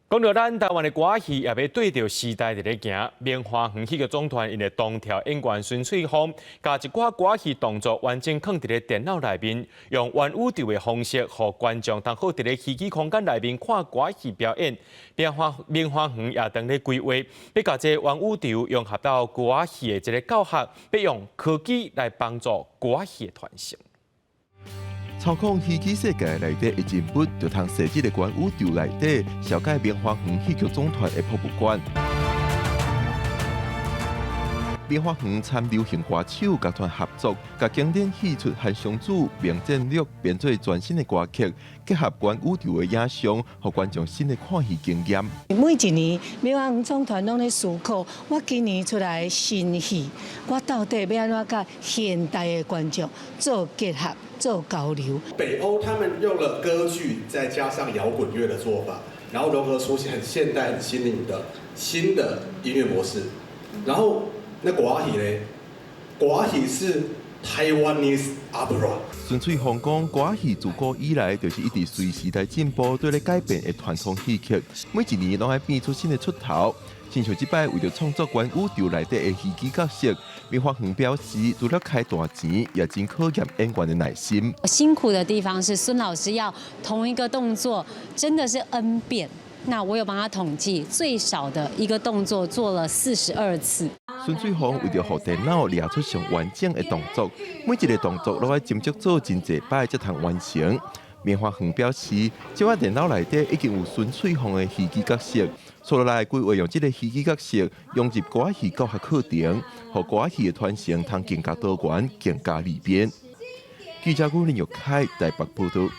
講到咱台灣的歌仔戲，也欲對著時代佇咧行。明華園戲劇總團𪜶的當跳演員孫翠鳳，共一寡歌仔戲動作完整囥佇咧電腦內面，用元宇宙的方式，予觀眾通好佇咧虛擬空間內面看歌仔戲表演。明華園也當咧規劃，欲共這個元宇宙融合到歌仔戲的這个教學，欲用科技來幫助歌仔戲的傳承。操控虛擬世界內底的人物，就通踅這个元宇宙內底，小解明華園戲劇總團的博物館。明華園參流行歌手樂團合作，共經典戲曲《韓湘子明戰略》編做全新的歌曲，結合元宇宙的影像，予觀眾新的看戲經驗。每一年明華園總團攏咧思考，我今年出來新戲，我到底欲按怎佮現代的觀眾做結合、做交流？北歐他們用了歌劇再加上搖滾樂的做法，然後融合出很現代、很新穎的新的音樂模式。然後那歌仔戲咧，歌仔戲是 Taiwanese opera。孫翠鳳講，歌仔戲自古以來就是一直隨時代進步，綴咧改變的傳統戲曲，每一年攏愛變出新的出頭。親像這擺為著創作元宇宙內底的虛擬角色，明華園表示，除了開大錢，也真考驗演員的耐心。辛苦的地方是孫老師要同一個動作，真的是 N 遍。那我有幫他統計，最少的一個動作做了42次。孫翠鳳為著予電腦掠出上完整的動作，每一个動作攏愛斟酌做真濟擺才通完成。明華園表示，這擺電腦內底已經有孫翠鳳的虛擬角色，接落來規劃用這个虛擬角色融入歌仔戲教學課程，予歌仔戲的傳承通更加多元、更加利便。記者郭林玉凱台北報道。